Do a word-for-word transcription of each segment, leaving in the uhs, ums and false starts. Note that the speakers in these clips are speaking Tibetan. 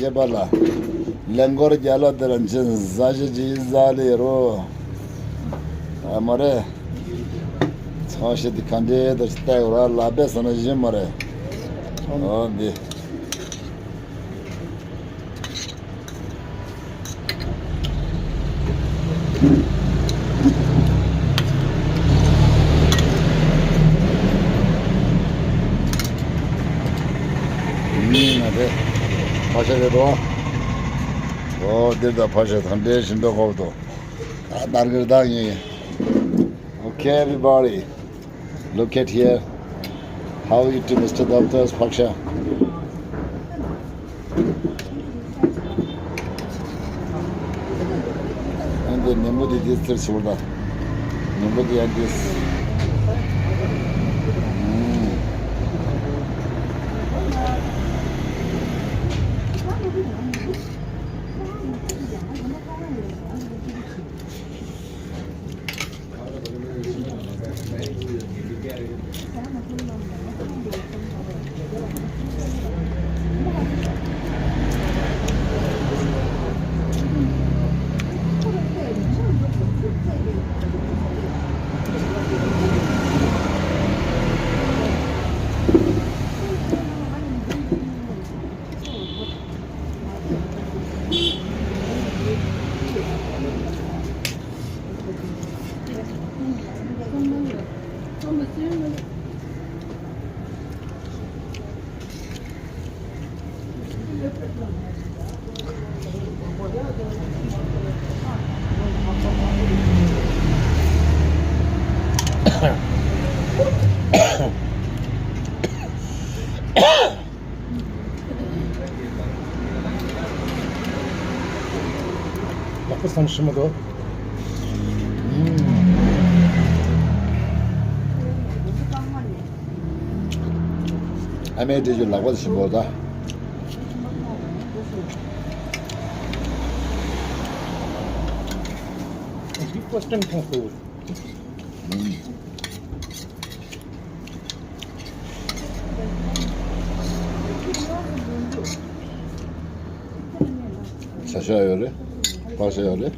ཞེས་པ་ལ། ལན་སྐོར་རྒྱ་ལ་དེར་འབྱིན་ཟ་ཞི་ཇི་ཟ་ལེ་རོ། ཨ་མ་རེད། ཚོང་ཞི་དི་ག་འདྲེ་དེར་སྟེག་ར་ལ་བེ་ས་ན་བཞིན་མ་རེད། ཨོ་འདི། ཡིན་ན་རེད། ཕ་ཤ་རེད་དོ། ཨོ་འདིར་ད་ཕ་ཤ་དང་འདྲེ་བཞིན་པའི་གོ་དོ། ད་ནར་གིར་ད་ཡིན། Okay, everybody. Look at here. How you to Mister Doctor's ཕག་ཤ། ཨ་འདི་ནེམ་བུ་འདི་འདི་ཚིར་ཞིག་ད། ནེམ་བུ་འདི་ཡང་འདི། ཨུམ། ལག་པ་བསམ་ཤེས་མ་འདུག་ཨ་མའི་འདྲེ་ཆུ་ལག་པ་ཞིམ་པོ་ད། འདི་first time མཐོང་སོང་། བྱ་ཤ་ཡོད་རེད། ཕག་ཤ་ཡོད་རེད།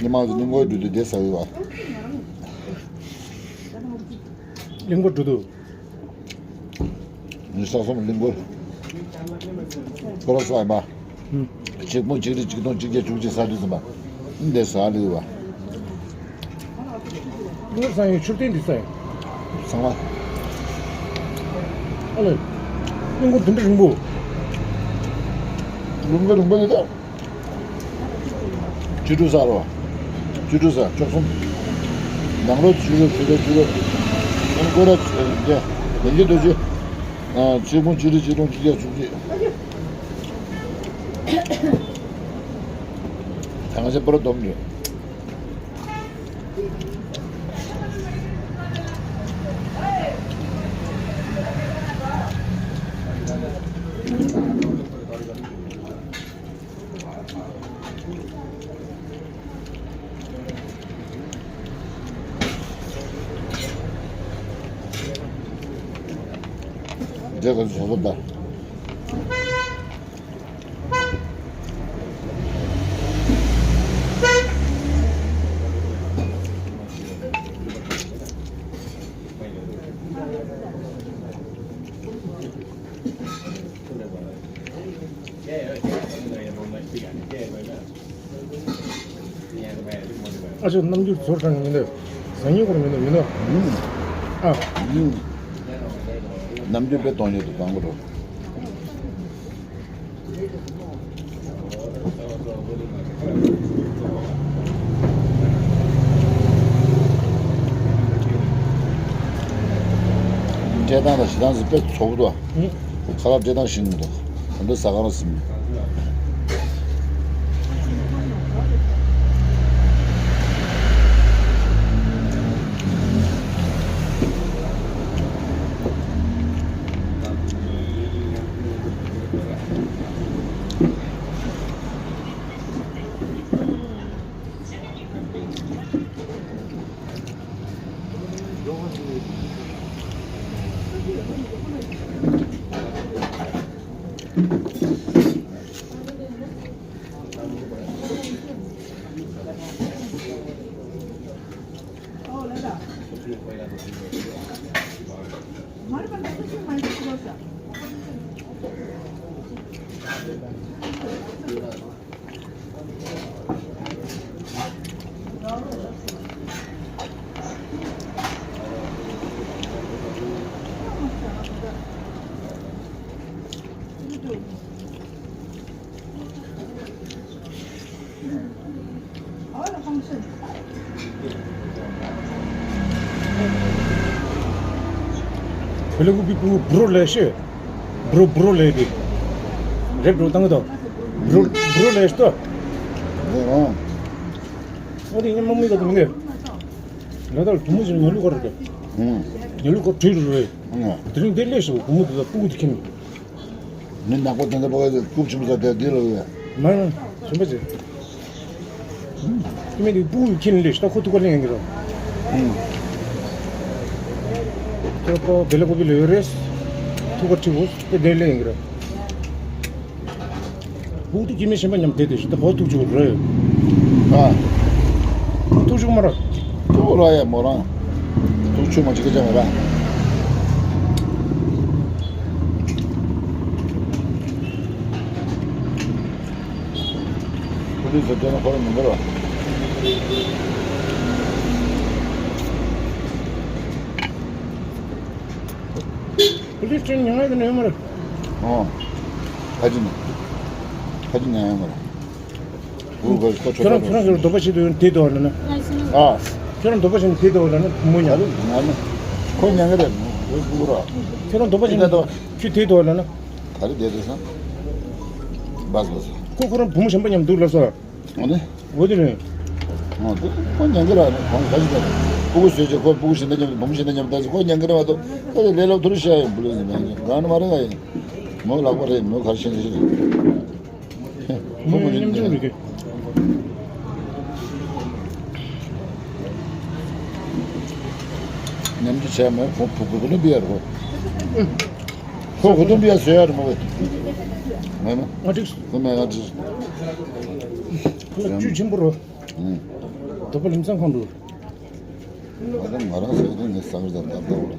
ཉི་མ་གླིང་སྐོར་འགྲོ་དུས་བསྡད་ས་ཡོད་པ། གླིང་སྐོར་འགྲོ་དུས། ཉི་ཤུ་རྩ་གསུམ་གླིང་སྐོར། སྐོར་ས་ཡིན་པ། གཅིག་སྟོང་གཅིག་རེ་གཅིག་སྟོང་གཅིག་བརྒྱ་བཅུ་གཅིག་ས་དུས་ཙམ་པ། འདི་ས་ལུས་པ། གླིང་སྐོར་ས་ཡིན་མཆོད་རྟེན་འདི་ས་ཡིན། ཚང་མ། ཨ་ལས། གླིང་སྐོར་འདི་འདྲ་རིང་པོ། གླིང་སྐོར་རིང་པོ་འདི་ད། བཅུ་དྲུག་ས་རོ། བཅུ་དྲུག་ས་བཅུ་གསུམ། ནང་ལོ་བཅུ་དྲུག་བཅུ་དྲུག་བཅུ་དྲུག་ཨང་ཀོ་ར་བདུན་ཅུ་དོན་གཅིག་ཨ་བཅུ་སྤུན་བཅུ་དྲུག་བཅུ་དྲུག་བཅུ་བརྒྱད་བཅུ་གཅིག་ད་ང་ཚོ་པར་སྡོམ་རེད། འདྲེ་ག་ཚོད་བཟོ་བཟོ་ད། ཨ་ཅག་རྣམ་འགྱུར་ཚོར་དྲན་མི་འདུག་ཟ་ཉེ་སྐོར་མི་འདུག་མི་འདུག་ཨ། རྣམ་འགྱུར་དཔེ་གཏོང་ཡོད་དུ་དང་པོ་རོ། སྤྲད་སྟངས་དང་ཞེ་སྡང་ཟིག་དཔེ་ཚོགས་འདུག་ཁ་ལག་སྤྲད་སྟངས་ཤེས་ཀྱི་མི་འདུག་ག་འདྲ་ཟ་ག་རང་ཟིན། བེ་ལ་ཀུ་པི་པུ་བྲོ་ལེ་ཤེ། བྲོ་བྲོ་ལེ་དེ། རེབ་བྲོ་བཏང་གི་དོ། བྲོ་བྲོ་ལེ་ཤེ་དོ། ཨོ་དེ་ཉི་མ་མི་ག་དུ་མི་ནེ། ལ་དྭགས་བུ་མོ་ཞིག་ཉལ་ལུགས་ག་རེ་དེ། ཉལ་ལུགས་ག་བྲོས་རེད། དེ་རིང་དེ་ལེ་ཤེ་བུ་མོ་དེ་ལ་ཕྲུ་གུ་དེ་ཁྱིམ། མི་ནག་པོ་དེ་འདྲ་པོ་རྐུབ་ཆེན་པོ་ཟ་དེ་འདི་ལ་ཡོད། མ་ཡང་ཆེན་པོ་ཅིག་ཀི་མེད་དེ་སྤུ་གུ་ཁྱེར་ནས་ལས་ཤི་ད་ཁོ་ཐུག་པ་ལེན་ཡིན་གྱི་རོ། ཨུམ། ཁྱོད་ཁོ་བེ་ལ་ཀོ་བི་ལ་ཡོད་རེད། ཐུག་པ་ཁྲི་བོ་དེ་དེ་ལེན་ཡིན་གྱི་རོ། སྤུ་གུ་དེ་ཀི་མེད་གཞན་པ་མཉམ་དེ་དེ་ཤི་ད་ཁོ་ཐུག་ཆུག་རེད། ཨ། ཐུག་ཆུག་མ་ར། ཐུག་ར་ཡ་མོ་རང་། ཐུག་ཆུག་མ་ཅིག་ཀ་ཅང་ར། པུ་ལིས་ཟེར་དེ་ན་ཁོ་རང་མི་འདོར་བ། པུ་ལིས་ཁྲིན་ཉང་ཡ་དེ་ནས་ཡོད་མ་རེད། ཨོ། ཁ་ཅིག་ནས། ཁ་ཅིག་ཉང་ཡ་མ་རེད། འུ་ག་ཁོ་ཁྱོད་རང་ཁྱོད་རང་ཁྱོད་རང་འདོད་པ་བྱེད་དུ་དེ་དོ་ལ་ན། ཨ། ཁྱོད་རང་འདོད་པ་བྱེད་ནས་དེ་དོ་ལ་ན་བུ་མོ་ཉང་། ང་ནི། ཁོ་ཉང་གི་རེད། འུ་འུ་ར། ཁྱོད་རང་འདོད་པ་བྱེད་ནས་ཁྱོད་དེ་དོ་ལ་ན། ག་རེ་བསྡད་འདུག་ས། བས་བས། ཁོ་ཁོ་རང་བུ་མོ་གཞན་པ་མཉམ་འདུག་ལབ་སོང་། འོ་ནི། འོ་དེ་རེད། འོ་དེ་ཁོ་ཉན་གི་ར་ནི་ཁོང་ག་ཞིག་ད་རེད། སྤུ་གུ་བཟོས་རྗེས་ཁོ་སྤུ་གུ་གཞན་དང་མཉམ་དུ་བུ་མོ་གཞན་དང་མཉམ་དུ་ཁོ་ཉན་གི་ར་མ་གཏོགས་ཁོ་ལས་ལས་སློབ་ཐུར་ཤ་ཡིན་བུ་ལོན་ཟིན་མེད་གང་ནི་མ་རེད་ང་ཡིན། མོ་ལག་པ་རེད་མོ་གར་ཤེས་ཤེས་རེད། ཁོ་མོ་མཉམ་ཆུང་རེད་གི། ཉམས་ཀྱི་བྱས་མེད་ཁོ་བུ་གུ་ནི་བི་ཡར་ཁོ། ཁོ་གོ་དུམ་བི་ཡར་བཟོས་ཡར་མོ་བས། མེད་མ། ང་འགྲིག་ཁོ་མེད་ང་འགྲིག་ཁོ་ལ་བཅུད་ཆེན་པོ་རོ། ཨུམ། དོ་པོ་ལིམ་སང་ཁོང་འདུག་ང་རང་ང་རང་ཟེར་དུས་ངས་བསམ་གི་ཙམ་ལྟར་ལྟ་བུ།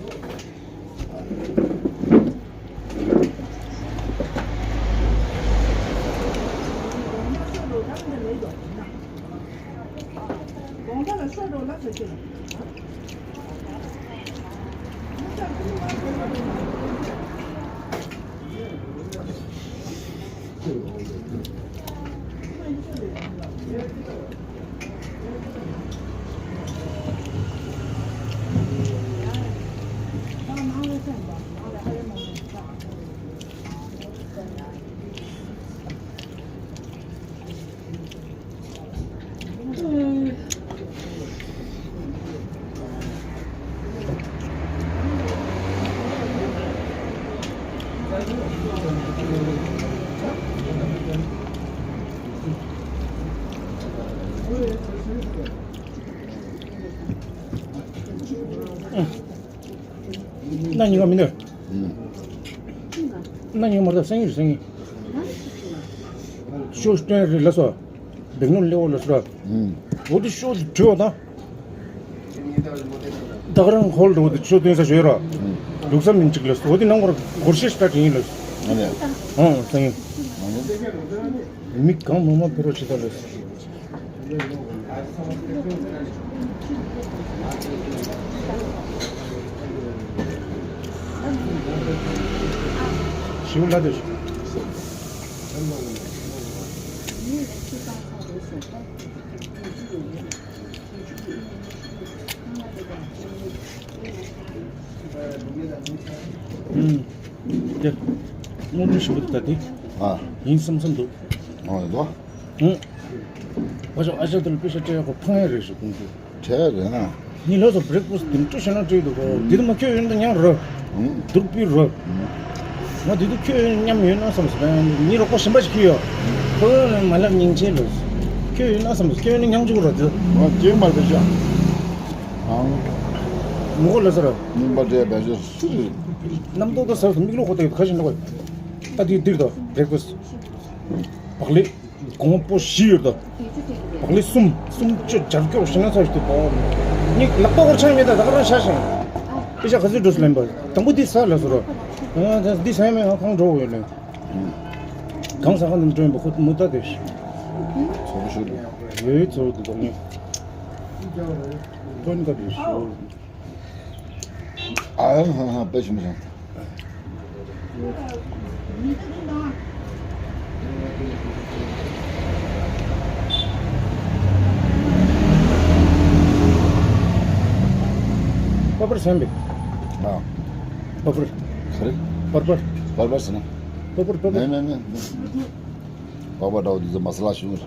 ན་ཉི་མ་མི་འདུག་ན་ཉི་མ་མར་ད་སང་ཉིན་རེད་སང་ཉིན། ཤོ་སྟོན་རེད་ལ་སོ། བེག་ནོར་ལེའོ་ལ་སོ། འོ་དེ་ཤོ་དེ་བྲོས་བ་དང་། ད་ག་རང་ཧོལ་དུ་འོ་དེ་ཤོ་སྟོན་ས་ཞོལ་ར། ལུགས་སམ་མིན་གཅིག་ལ་སོ། འོ་དེ་ནང་བར་སྒོར་གཞས་སྟ་དྲིན་ལ་སོ། ཨང་སང་ཉིན། མི་གང་མང་མང་ཕེ་རོ་ཆེ་ད་ལ་སོ། ཞིའུ་ལ་དེ། ཨུམ། དེ། དངོས་གྲུབ་ཞིག་འདུག་ད་དེ། ཨ། ཡིན་བསམ་བསམ་འདུག་ཨ་ཡིན་དོ། ཨུམ། ཨ་ཅག་ཨ་ཅག་དེ་ལ་པེ་ཤ་སྤྲད་ཡག་གོ་ཕངས་ཡག་རེད་ཞུ་གོང་དུ། བྲལ་རེད་ན། ངས་ལོ་སོ་བྷི་རེག་ཕ་སི་དེ་འདྲ་ཞེ་ན་སྤྲད་འདུག་གོ། དེ་དུ་མ་ཁྱོད་ཡོད་ན་མཉམ་རོ། ཨུམ། སྡུག་པི་རོ། ཨུམ། ང་དེ་དུ་ཁྱོད་ཡོད་ན་མཉམ་ཡོད་ན་བསམ་སོང་། ངའི་རོགས་པ་གཞན་པ་ཞིག་ཁྱོད་ཡོད། ཁོ་ཡོད་ན་མ་ལབ་སྙིང་རྗེ་ལོ། ཁྱོད་ཡོད་ན་བསམ་སོང་། ཁྱོད་ཡོད་ན་མཉམ་འཇུག་རོ་དེ། ང་ཅིག་མ་ལབ་ཤག་ཨང་། ངོ་ལ་ཟེར། ཉིན་པ་འདྲེས་པའི་ཞོར་སུ་རེད། རྣམ་རྟོག་ཏུ་ཟ་སོང་། མིག་ལོག་ཁོ་ཐག་ཡོད་ཁ་ཞིག་འགྲོ་གི། ད་དེ་འདིར་དང་བྷི་རེག་ཕ་སི། བག་ལེབ་གོང་པོ་བཞི་ཡོད་དང་། བག་ལེབ་གསུམ་གསུམ་བཅུ་བརྒྱ་སྐྱོག་ཞིག་ན་ཚར་ཞིག་ཏུ་བ། ནི་ལག་པ་འཁོར་ཆང་མེད་ད་ད་ག་རང་ཤ་ཞིང་། དཔེ་ཆ་ག་ཚོད་འགྲོ་སུ་ལེན་པ། དང་པོ་འདི་ས་ལ་སོ་རོ། ཨ་ད་འདི་ས་ཡ་མེད་ང་ཁང་འགྲོ་འོས་ལེན། གང་ས་ག་འདི་སྤྲོན་པ་ཁོ་མུ་ད་དེ། ཚོགས་ཞུ། ཡོད་ཚོགས་འདུ་དང་ནི། སྤྲོན་ག་དེ་ཞུ། ཨ་ཧ་ཧ་དཔེ་ཞིམ་ཞིང་། པ་པར་སེམས་པས། ཨ། པ་པར། ག་རེ། པར་པར། པར་པར་ཟེར་ན། པ་པར་པ་པར། མེ་མེ་མེ། པ་པར་འདྲ་བོ་འདི་ཚོ་མ་ས་ལ་ཞུ།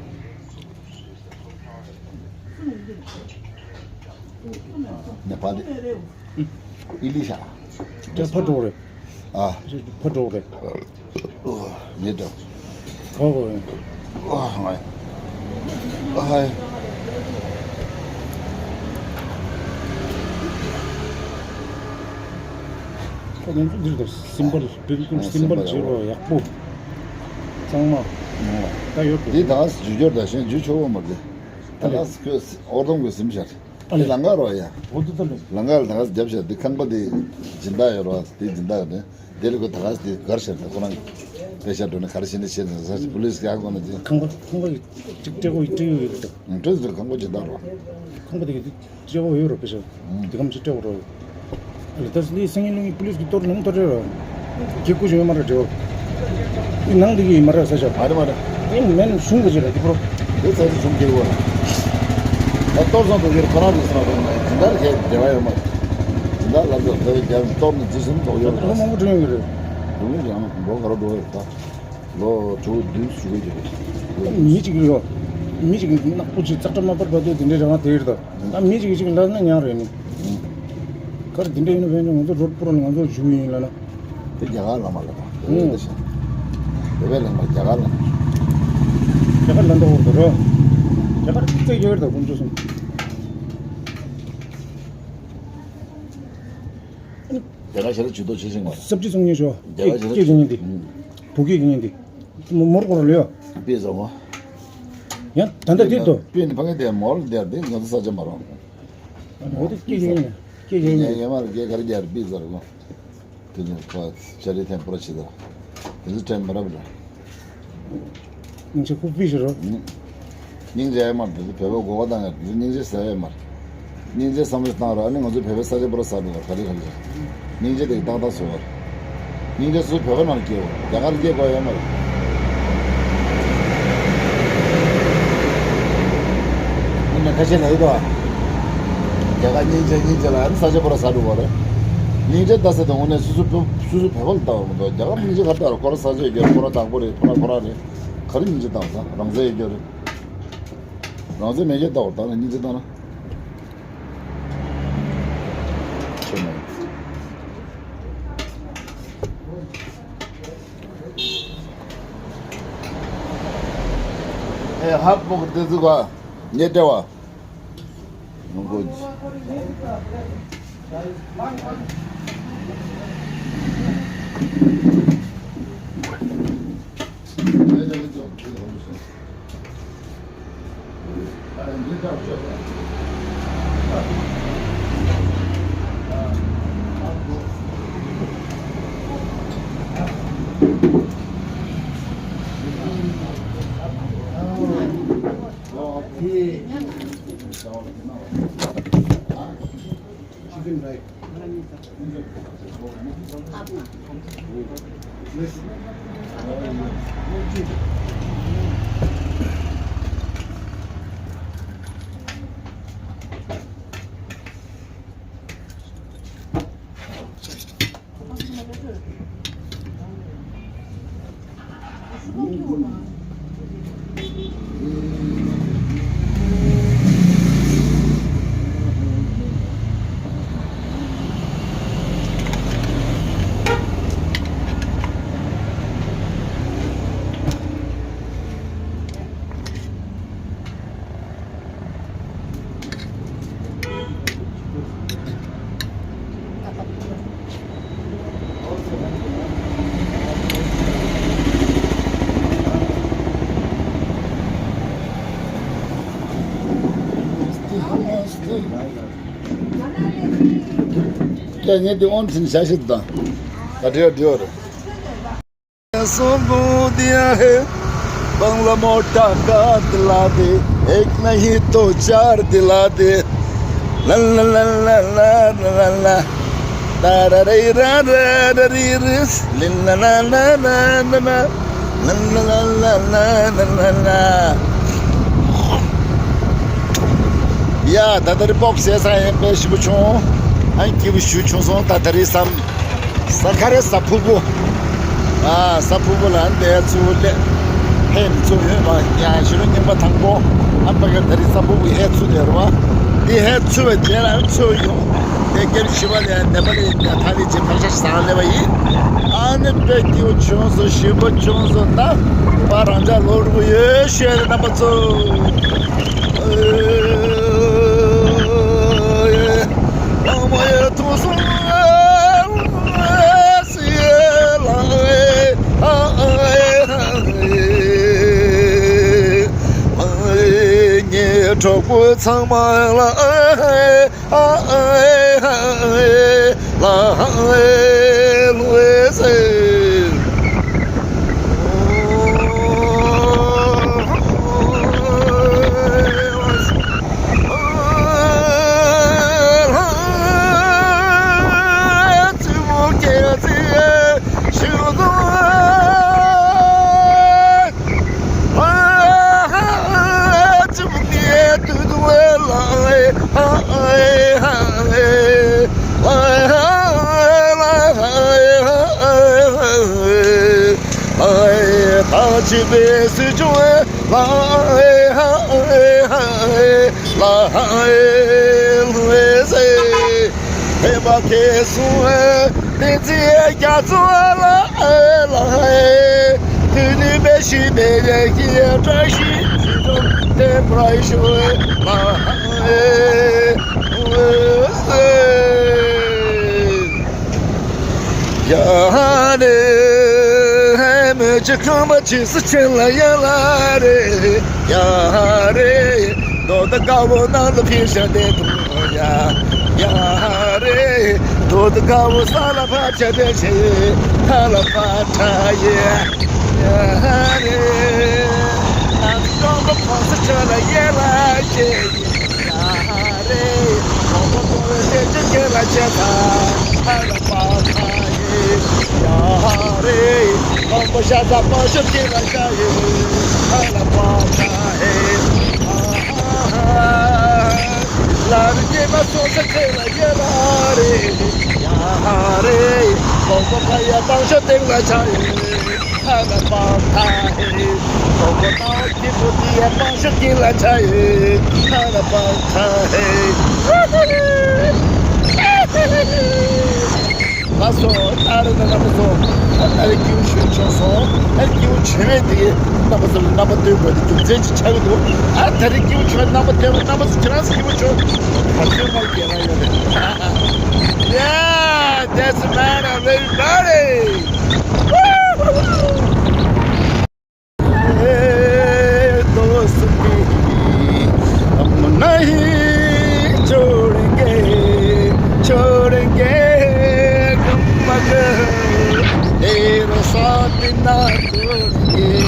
ནེ་པ་ལི། ཨི་ལི་ཤ། ཅག་ཕ་འགྲོ་རེད། ཨ། ཕ་འགྲོ་རེད། ཉེ་འགྲོ། གང་གོ་རེད། ཨ་ང་། ཨ་ཧའི། ཁོ་ང་ཚོ་འདིར་དང་སིམ་པལ་བིལ་ཀུལ་སིམ་པལ་བྱེད་རོགས་ཡག་པོ། གཙང་མ། ད་ཡོད་དོ། འདི་ད་ཇུ་ཇོར་ད་ཞེན་ཇུ་ཆོག་གོ་མ་རེད། ད་ཨ་ལེ། ལགས་ཁོས་ཨོར་དོང་གི་སིམ་ཤར། ཨ་ལེ། ལང་ཀ་རོ་ཡ། འོ་དེ་ད་ལེ། ལང་ཀ་ལ་ད་ག་རྒྱབ་ཤར་འདི་ཁང་པ་འདི་སྦྱིན་བདག་ཡོད་རོ་འདི་སྦྱིན་བདག་ནི་འདི་ལ་ཁོ་ད་ག་འདི་གར་ཤར་འདི་ཁོ་རང་པེ་ཤར་འགྲོ་ནི་གར་ཤར་ནི་ཤེས་ནི་ས་ཞིག་པུ་ལིས་ཀྱི་ཨ་ཁོ་ན་འདི། ཁང་པ་ཁང་པ་ཡི་ཅིག་སྤྲད་གོ་ཡི་སྤྲད་ཡོད་ཡོད་དོ། འདྲ་ཟེར་ཁང་པ་སྦྱིན་བདག་རོ། ཁང་པ་འདི་གི་འདི། སྤྲད་འོ་ཡོད་རོ་པེ་ཤ། ཨུམ། དེ་གམ་ཞིག་སྤྲད་འོ་རོ། ཨ་ལེ་ད་སི་ནི་སང་ཉིན་ལུང་པུ་ལིས་ཀྱི་གཏོར་ནང་གཏོར་རེད་རོ། གེ་ཀུ་ཞིག་ཡོད་མ་རེད་འགྲེའོ། འདི་ནང་འདི་གི་ཡིན་མ་རེད་ས་ཆ། མ་རེད་མ་རེད། ཨེ་མེན་གཞུང་གི་ཅི་རེད་འདི་པོ་རོ། དེ་ཚ་ཚ་གཞུང་གི་བ། ད་གཏོར་སོང་དུ་གིར་ཁོ་རང་གི་སོང་དུ་ནས་སྦྱིན་བདག་གི་འབྲེལ་བ་ཡོད་མ་རེད། སྦྱིན་བདག་ལ་ཚོ་དེ་བས་རྒྱ་གཏོར་ནས་རྗེས་སུ་འགྲོ་ཡོད་ལོ་རེད། མང་པོ་འགྲོ་ཡོང་གི་རེད། འགྲོ་ཡོང་ཀྱང་ལོ་ག་རེ་འགྲོ་ཡོད་ད། ལོ་དྲུག་བདུན་ཞུ་གི་ཡོད་རེད། མི་གཅིག་ཡོད། མི་གཅིག་ནག་པོ་ཅིག་ཙག་སྒྲ་མ་པར་བར་དུ་དེ་འདྲའི་རང་དེ་ཡོད་ད། ད་མི་གཅིག་གཅིག་ལབ་ན་ཉག་རེད་ནི། གར་དེ་འདྲ་ཡིན་ན་བས་ང་ཚོ་རོགས་པོ་རོགས་ང་ཚོ་བཞུགས་ཡིན་ལབ་ན། དེ་རྒྱ་གར་ལ་མ་ལབ་པ། དེ་བས་ལ་ཤ། དེ་བས་ལ་མ་རྒྱ་གར་ལ། རྒྱ་གར་ལ་འདྲ་བོ་འདུག་རོ། རྒྱ་གར་རྩེ་ཡོད་ད་ཀུན་སྤྱོད་སོང་། རྒྱ་གར་ཞེ་ལ་ཇུས་གཏོགས་བྱེད་བཞིན་པ། སབ་ཇི་ཚོང་གཉེར་ཤོག་རྒྱ་གར་ཞེ་ལ་སྐྱེ་ཇུས་ཇུས་གཉེར་འདི། བུ་སྐྱེ་གཉེར་འདི། མོར་གོར་ལོས། པི་ཟ་བ། ཡང་ད་ལྟ་དེ་ཏོ། པི་ནི་ཕ་གི་དེ་མོར་དེར་དེ་ང་ཚོ་ས་ཆ་མ་རོ། འོ་དེ་སྐྱེ་གཉེར། སྐྱེ་གཉེར། ཡ་ཡ་མར་རྒྱ་གར་རྒྱ་ར་པི་ཟ་ར་གོ། དེ་ནི་ཁོ་ཅ་རི་ཐེམ་པོ་ར་ཆི་ད། དེ་ཚོ་ཐེམ་པོ་ར་བ་ར། སྙིང་རྗེ་ཁུག་པི་ཞིག་རོ། སྙིང་རྗེ་ཡ་མར་དེ་ཚོ་བོད་པ་མགོ་བ་བཏང་ཡ་དེ་ཚོ་སྙིང་རྗེ་ཟ་ཡ་མར། སྙིང་རྗེ་བསམ་བློ་བཏང་ར་ཨ་ནི་ང་ཚོ་བོད་པའི་ས་ཆ་པོ་ར་ཟ་འགྲོ་བ་ག་རེ་ག་རེ་ཟ། སྙིང་རྗེ་དེ་ཏག་ཏག་བཟོ་བར། སྙིང་རྗེ་སུ་བོད་པ་ནང་སྐྱེ་བ་རྒྱ་གར་སྐྱེ་དགོས་ཡ་མར། ཨ་ནི་ཁ་ཆེ་ལ་ཡོད་དོ། རྒྱ་གར་སྙིང་རྗེ་སྙིང་རྗེ་ལ་ཨ་ནི་ས་ཆ་པོ་ར་ཟ་འགྲོ་བ་རེད། སྙིང་རྗེ་ལྟ་ས་དང་དངོས་གནས་སུ་སུ་བོད་སུ་སུ་བོད་པ་ལ་ལྟ་བ་མི་འདུག་རྒྱ་གར་སྙིང་རྗེ་ག་ལྟ་ར་ཁོ་ར་ས་ཆ་ཡོད་རྒྱུ་རེད་ཁོ་ར་དང་པོ་རེད་ཁོ་ར་ཁོ་ར་རེད། ག་རེ་སྙིང་རྗེ་བཏང་ས་རང་བཙན་ཡོད་རྒྱུ་རེད། རང་བཙན་མེད་རྒྱུ་ལྟ་བར་བཏང་ན་སྙིང་རྗེ་བཏང་ན། ཆོས་མེད། ཨེ་ཧབ་མོ་གི་ཏེ་ཙུ་ག་ཉེ་ཏེ་བ། ནོ་གོ་ཇི། ངས་དེ་ཨོན་ཕྱིན་བྱ་ཞིག་དང་། ད་འདྲེ་འདྲེ་རེད། सो दिया है बंगला मोटा का दिला दे एक नहीं तो चार दिला दे ला ला ला ला ला ला ला ला ला ला ला ला ला ला ला ला ला ལ་ལ་ལ་ལ་ལ་ལ། ཡ། ད་ལྟ་རི་པོག་ཟས་ས་ཡིན་པས་ཞིབ་པོ་བྱུང་། ཨ་ནི་སྐྱིད་པོ་ཞུ་བྱུང་སོང་། ད་ད་རི་སམ་ས་ཁ་རེ་ས་ཕུ་བོ། ཨ་ས་ཕུ་བོ་ལ་འདས་ཚུལ་ལས་ཕན་ཚུལ་ཡོད་པ་ཡ་ཞུ་རུ་ཉིན་པ་དང་པོ། ཨ་པ་ག་ད་རི་ས་ཕུ་བོ་ཧད་ཚུལ་ལས་རོ། འདི་ཧད་ཚུལ་བའི་རྗེས་ལ་ཚུལ་ཡོང་། དེ་སྐྱེམས་ཞི་བ་ལས་ནད་པ་ལས་ད་ཐ་ལི་ཅི་ཕར་ཆ་ཞིག་སང་ལེ་བ་ཡིན། ཨ་ནི་དཔེ་སྐྱིད་པོ་བྱུང་སོང་། ཞིམ་པོ་བྱུང་སོང་། ད་པ་རང་ཅག་ལོ་རུ་ཡོད་ཤེས་རེད་རྣམ་པ་ཚོ། ཨ་མ་ཡ་ཐུག་སོང་། ཨ་སི་ཡ་ལ་ཨེ་ཨ་ཨེ་ཨ་ཨེ་ཨ་ཨེ་ངའི་གྲོགས་པོ་ཚང་མ་ལ་ཨེ། ཡ་རེ། མོས་ཅི་ཁང་པ་ཆེ་སུ་ཆེན་ལ་ཡ་ལ་རེ། ཡ་རེ། རྡོ་ད་དཀར་པོ་ནང་ལ་ཕིར་ཤ་དེ་དུ་ཡ། ཡ་རེ། རྡོ་ད་དཀར་པོ་ས་ལ་ཕར་ཆ་དེ་ཆེ་ཐ་ལ་ཕར་ཁྲ་ཡེ། ཡ་རེ། ཨ་ཁང་པ་ཁོང་སུ་ཆེན་ལ་ཡ་ལ་ཆེ། ཡ་རེ། ཁོང་པ་ཁོང་ལ་ཆེ་ཆེ་ཁེ་ལ་ཆེ་ཐ་ཐ་ལ་ཕར་ཁྲ་ཡེ། ཡ་རེ། ཁོང་པ་ཤ་ཚ་པ་ཤ་ཁེ་ལ་ཆ་ཡེ་ཐ་ལ་ཕར་ཁྲ་ཡེ། ལ་རི་ཉེ་མ་སོ་ས་ཁེ་ལ་ཡེ་ལ་རེ། ཡ་རེ། ཁོང་པ་ཁ་ཡ་པང་ཤ་སྟེང་ལ་ཆ་ཡེ། ཧ་ལ་པང་ཐ་ཧེ། ཁོ་བོ་ཏའོ་ཁྱི་ཕུ་དི་ཡ་པང་ཤོ་ཁྱི་ལ་ཆ་ཡེ། ཧ་ལ་པང་ཐ་ཧེ། ལགས་སོ། ད་རེས་ན་རྣམ་པ་ཚོ། ད་རེས་སྐྱིད་པོ་ཞིག་བྱུང་སོང་། ཨ་སྐྱིད་པོ་བྱུང་བས་དེ་རྣམ་པ་ཚོ་ལ་རྣམ་པ་སྟོན་དགོས་དེ་རྒྱུ་མཚན་ཅིག་ཆགས་ཀྱི་འདུག་ཨ་ད་རེས་སྐྱིད་པོ་བྱུང་བས་རྣམ་པ་སྟོན་པ་རྣམ་པ་ཚོ་ཁྱེད་རང་ཚོ་སྐྱིད་པོ་བྱུང་། ག་ཚོད་མ་རྒྱལ་ལ་ཡོད་རེད། Yeah, that's a man of everybody. दोस्ती हम नहीं छोड़ेंगे, छोड़ेंगे हम मगर तेरा साथ ना छोड़ेंगे।